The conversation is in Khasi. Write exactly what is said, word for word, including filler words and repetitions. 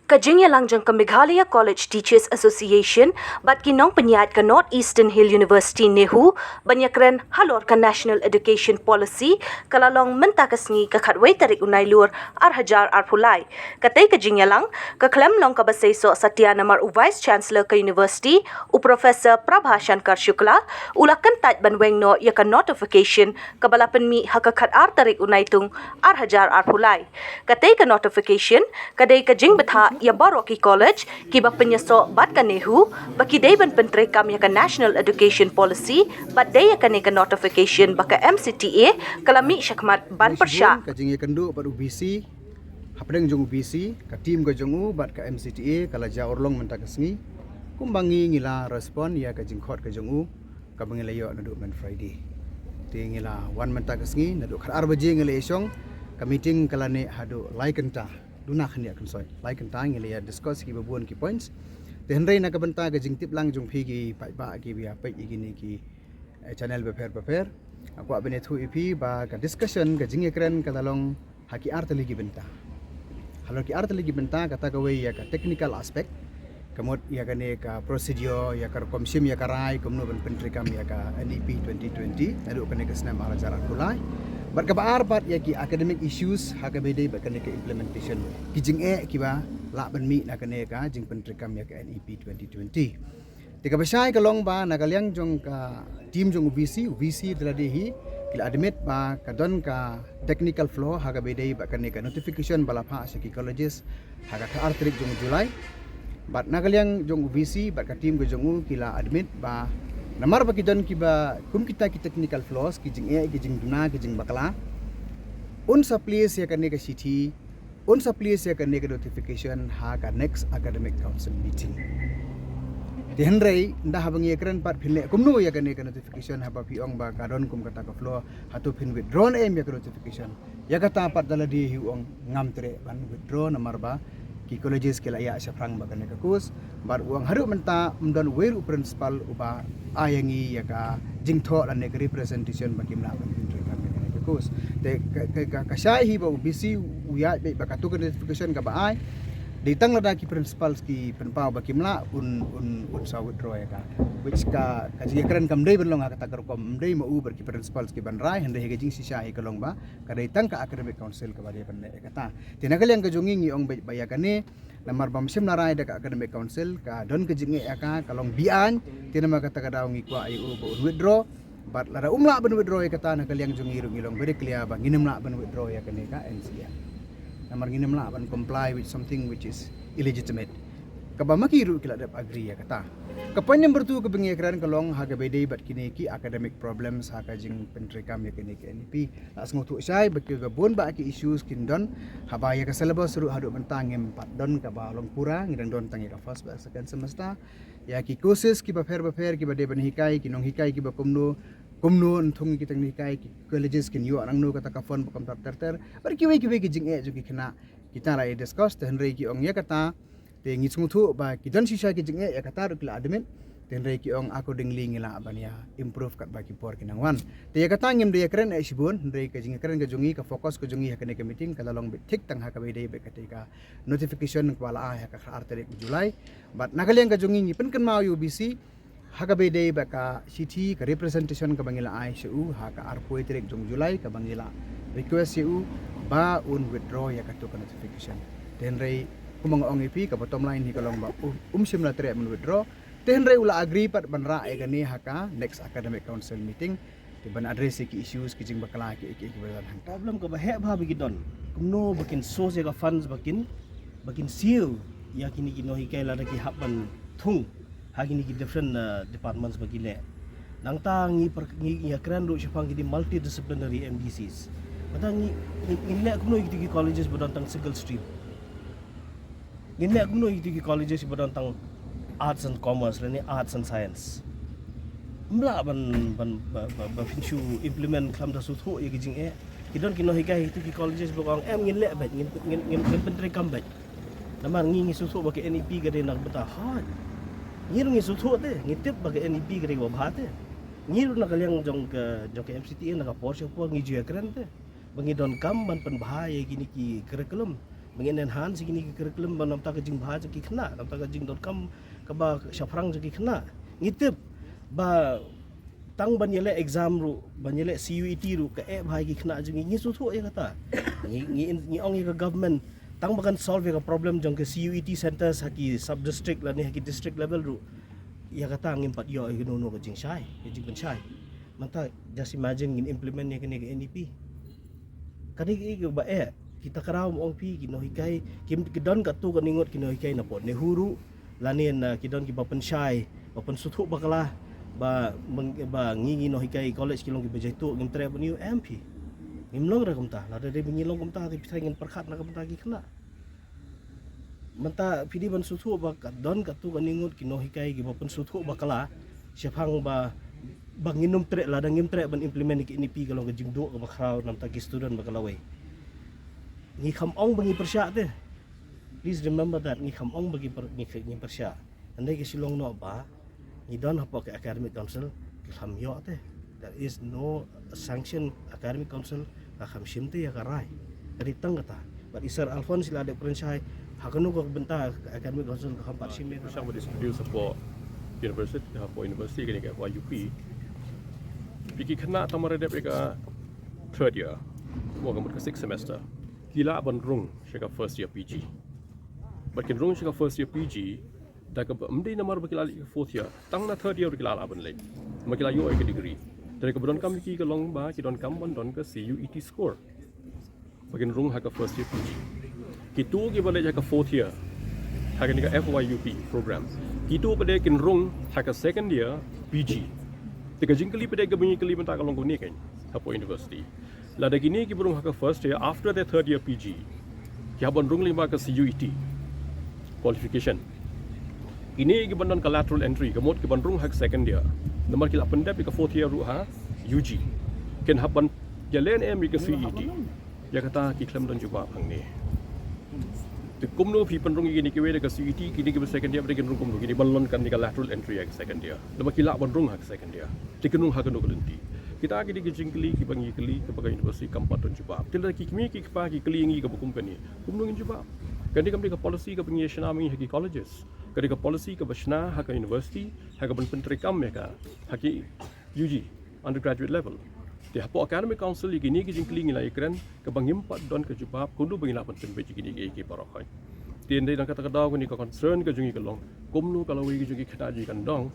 Ka jingïalang jong ka Meghalaya College Teachers Association bad ki nongpynïaid ka North Eastern Hill University NEHU ban ïakren halor ka National Education Policy ka la long mynta ka sngi ka khatwei tarik u Nailur ar hajar arphew lai. Katei ka jingïalang ka khlem long kaba seisoh satia namar u Vice Chancellor ka University, u Professor Prabha Shankar Shukla, u la kyntait ban weng noh ïa ka notification kaba la pynmih ha ka khatar tarik u Naitung ar hajar arphew lai. Katei ka notification ka dei ka jingbthah ïa baroh ki college kiba pynïasoh bad ka NEHU ba ki dei ban pyntreikam ïa ka National Education Policy bad dei ïa kane ka notification ba ka M C T A ka la mih shakhmat ban pyrshah. Ka jingïakynduh bad u V C, hapdeng jong u V C, ka team ka jong u bad ka M C T A ka la jia urlong mynta ka sngi. Kumba ngi ngi la respond ïa ka jingkhot ka jong u kaba ngi la ïoh naduh mynne Friday. Te ngi la wan mynta ka sngi naduh khatar baje ngi la ïashong, ka meeting ka la neh haduh lai kynta. Duna khyndiat kynsoi. Lai kynta ngi la ïa discuss kiba bun ki points. Te hynrei na ka bynta ka jingtip lang jong phi ki paidbah kiba ïa peit ïa kine ki, eh, channel bapher bapher, nga kwah ban ïathuh ïa phi ba ka discussion, ka jingïakren ka la long ha ki ar tylli ki bynta. Halor ki ar tylli ki bynta, kata kawei ïa ka technical aspect, ka mut ïa kane ka procedure, ïa ka rukom shim ïa ka rai kumno ban pyntreikam ïa ka N E P twenty twenty naduh kane ka snem ar hajar arphew lai. Bad kaba ar pat ïa ki academic issues ha kaba ïadei bad kane ka implementation, ki jingeh kiba lah ban mih na kane ka jingpyntreikam ïa ka N E P twenty twenty. Te kaba shai ka long ba na ka liang jong ka team jong u V C, u V C da lade hi ki la admit ba ka don ka technical flaw ha kaba ïadei bad kane ka notification ba la phah sha ki colleges ha ka khatar tarik jong u July. Bad na ka liang jong u V C bad ka team ka jong u ki la admit ba namar ba ki don kiba kum kita ki technical flaws, ki jingeh, ki jingduna, ki jingbakla, un sa place ïa kane ka shithi, un sa place ïa kane ka notification ha ka next academic council meeting. Te hynrei ynda haba ngi ïakren pat phin leh kumno ïa kane ka notification haba phi ong ba ka don kum kata ka flaw, hato phin withdraw ne em ïa ka notification? Ïa kata pat da lade hi u ong ngam treh ban withdraw namar ba ki colleges ki la ïa shaphrang bad kane ka course. Bad u ong haduh mynta ym don uwei ruh u principal uba ai ïa ngi ïa ka jingthoh lane ka representation ba kim lah ban pyntreikam ïa kane ka course. Te ka, ka, ka, ka shai hi ba u V C u ïaid beit ba katu ka notification kaba ai, dei tang lada ki principals ki pynpaw ba kim lah, un, un, un sa withdraw ïa ka. Which ka, ka jingïakren kam dei ban long ha kata ka rukom, ym dei ma u bad ki principals ki ban rai, hynrei ka jingshisha hi ka long ba ka dei tang ka academic council kaba dei ban leh ïa kata. Te na ka liang ka jong ngi ngi ong beit ba ïa kane namar ba ym shym la rai da ka academic council, ka don ka jingeh ïa ka, ka long beaiñ. Te namar kata ka daw ngi kwah ïa u ba un withdraw. Bad lada um lah ban withdraw ïa kata, na ka liang jong ngi ruh ngi long very clear ba ngin ym lah ban withdraw ïa kane ka N C M. Namar ngin ym lah ban comply with something which is illegitimate, kaba ma ki ruh ki la dep agree ïa kata. Ka point number two kaba ngi ïakren ka long ha kaba ïadei bad kine ki academic problems ha ka jingpyntreikam ïa kine ki N E P. La sngewthuh shai ba kiba bun bah ki issues kin don haba ïa ka syllabus ruh haduh mynta ngim pat don kaba long pura, ngi dang don tang ïa ka first bad second semester. Ïa ki courses kiba pher bapher kiba dei ban hikai, ki nonghikai kiba kumno kumno, nthung ki tang hikai, ki colleges kin ïoh nangno kata ka fund ba kumta ter ter. Bad kiwei kiwei ki jingeh jong ki khynnah kita la ïa discuss, te hynrei ki ong ïa kata, te ngi sngewthuh ba ki don shisha ki jingeh ïa kata ruh ki la admit. Te hynrei ki ong accordingly ngi lah ban ïa improve katba ki por ki nang wan. Te ïa kata ngim da ïakren eh shibun, hynrei ka jingïakren ka jong ngi, ka focus ka jong ngi ha kane ka meeting ka la long beit thik tang ha kaba ïadei bad katei ka notification kaba la ai ha ka khatar tarik July. Bad na ka liang ka jong ngi ngi pynkynmaw ïa u V C ha kaba ïadei bad ka shithi, ka representation kaba ngi la ai sha u ha ka arphew tarik jong July, kaba ngi la request ïa u ba un withdraw ïa katu ka notification. Te hynrei kumba nga ong ïa phi, ka bottom line hi ka long ba u, um shym la treh ban withdraw. Te hynrei u la agree pat ban rah ïa kane ha ka next academic council meeting, te ban address ïa ki issues, ki jingbakla, ki, ki, kiba don hangta. Problem kaba heh bha ba ki don, kumno ba kin source ïa ka funds ba kin, ba kin siew ïa kine ki nonghikai lada ki hap ban thung ha kine ki different, uh, departments ba ki leh. Nangta ngi par-, ngi, ngi ïakren ruh shaphang kine multidisciplinary M D Cs. Nangta ngi, ngi, ngi leh kumno ïa kito ki colleges ba don tang single stream? Ngin leh kumno ïa kito ki colleges ba don tang arts and commerce lane arts and science? Ym lah ban, ban, ba, ba, ba phin shu implement khlem da sngewthuh ïa ki jingeh. Ki don ki nonghikai ha kito ki colleges ba ong em ngin leh beit, ngin, ngin, ngin, ngin pyntreikam beit. Namar ngi ngi sngewthuh ba ka N E P ka dei na ka bynta. Hooid. Ngi ruh ngi sngewthuh te, ngi tip ba ka N E P ka dei kaba bha te. Ngi ruh na ka liang jong ka jong ka M C T A na ka por sha por ngi ju ïakren te ba ngi donkam ban pynbha ïa kine ki curriculum, ba ngin enhance ïa kine ki curriculum ban namta ka jingbha jong ki khynnah, namta ka jingdonkam kaba shaphrang jong ki khynnah. Ngi tip ba tang ban ïaleh exam ruh, ban ïaleh C U E T ruh ka eh bha ïa ki khynnah jong ngi, ngi sngewthuh ïa kata. Ngi ngi ngi ong ïa ka government tang ba kan solve ïa ka problem jong ka C U E T centers ha ki sub district lane ha ki district level ruh. Ïa kata ngim pat ïoh ïa kano kano ka jingshai, ka jingpynshai. Mynta just imagine ngin implement ïa kane ka N E P. Kane ka ba eh kita ka raw mo ong phi ki nonghikai ki don katto katne ngut ki nonghikai na pud ne huru lane na ki don ki ba pynshai ba pynsuthuh bakla ba ba ngi ngi nonghikai college ki long ki ba jaituh ngim treh ban ïoh em phi. Ngim long re kumta, lada dei ba ngi long kumta te phi ngin pyrkhat na kumta ki khynnah. Mynta phi dei ban suthuh ba ka don katto katne ngut ki nonghikai ki ba pynsuthuh bakla shaphang ba ba ngin nym treh lada ngim treh ban implement ki N E P ka long ka jingduh kaba khraw namta ki student ba ka lawei. Ngi kham ong ba ngi pyrshah te. Please remember that ngi kham ong ba ngi pyrshah. Ngi don hapoh ka academic council ki kham ïoh te. There is no sanction academic council ka kham shim te ïa ka rai. Ka dei tang kata. But i Sir Alphonse la dep kren shai ha kano ka bynta ka academic council ka kham pat shim ïa ka rai. Shang ba distribution hapoh university hapoh university kane ka F Y U P. Phi ki khynnah tang ba dep ïa ka third year mo ka mut ka sixth semester ki lah ban rung sha ka first year P G. Bad kin rung sha ka first year P G da kaba ym dei namar ba ki la leit ka fourth year, tang na third year ki la lah ban leit. Ma ki la ïoh ïa ka degree. Te kaba donkam ki ka long ba ki donkam ban don ka C U E T score ba kin rung ha ka first year P G. Kito ki ba leit ha ka fourth year ha kane ka F Y U P program, kito ba dei kin rung ha ka second year P G. Te ka jingkylli ba dei kaba ngi kylli mynta ka long kane kan hapoh university. Lada kine ki ba rung ha ka first year after the third year P G ki hap ban rung lyngba ka C U E T qualification. Kine ki ban don ka lateral entry ka mut ki ban rung ha ka second year. Namar ki la pyndep ïa ka fourth year ruh ha U G. Kin hap ban ïaleh ne em ïa ka C U E T. Ïa kata ki khlem don jubab hangne. Te kumno phi pynrung ïa kine kiwei da ka C U E T, kine ki ba second year ba dei kin rung kumno, kine ban long kane ka lateral entry ha ka second year. Namar ki lah ban rung ha ka second year. Te kin rung ha kano ka lynti. Kita ki dei ki jingkylli ki ba ngi kylli ki ba ka university kam pat don jubab. Te lada ki kmie ki kpa ki kylli ngi kaba kum kane, kumno ngin jubab? Kane kam dei ka policy kaba ngi shna ma ngi ha ki colleges. Ka dei ka policy kaba shna ha ka university ha ka ban pyntreikam ïa ka ha ki U G undergraduate level. Te hapoh academic council ïa kine ki jingkylli ngi la ïakren kaba ngim pat don ka jubab kumno ba ngi lah ban pynbeit ïa kine ki baroh. Te ynda na kata ka daw kane ka concern ka jong ngi ka long kumno ka lawei ka jong ngi ka dei kan don.